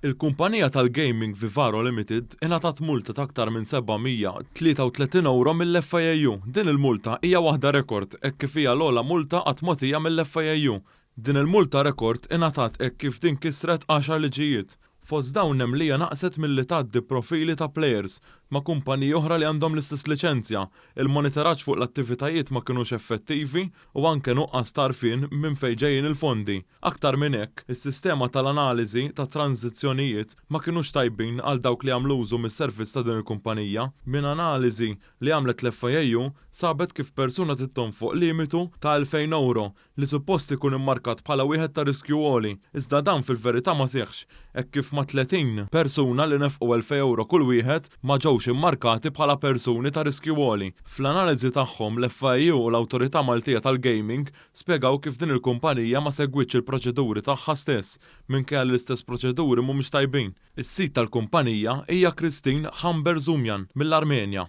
Il-kumpanija tal-gaming Vivaro Limited ingħatat multa ta' aktar minn 733 ewro mill-FIAU. Din il-multa hija waħda rekord hekk kif hija l-ogħla multa qatt mogħtija mill-FIAU. Din il-multa rekord ingħatat hekk kif din kisret għaxar liġijiet. Fost dawn hemm li hija naqset milli tgħaddi profili ta' plejers ma' kumpaniji oħra li għandhom l-istess liċenzja, il-monitoraġġ fuq l-attivitajiet ma kinux effettivi u anke nuqqas ta' għarfien minn fejn ġejjin il-fondi. Aktar minn hekk, is-sistema tal-analiżi tat-tranżizzjonijiet ma kinux tajbin għal dawk li għamlu użu mis-servizz ta' din il-kumpanija. Minn analiżi li għamlet l-FIAU sabet kif persuna trid tonfoq limitu ta' 2,000 ewro li suppost ikun immarkat bħala wieħed ta' riskju għoli, iżda dan fil-verità ma seħħx, hekk kif mat-30 persuna li nefqu 2,000 ewro kull wieħed ma ġewx immarkati bħala persuni ta' riskju għoli. Fl-analiżi tagħhom, l-FIU u l-Awtorità Maltija tal-Gaming spjegaw kif din il-kumpanija ma segwietx il-proċeduri tagħha stess, minkejja li l-istess proċeduri mhumiex tajbin. Is-sid tal-kumpanija hija Christine Hamberzumyan mill-Armenja.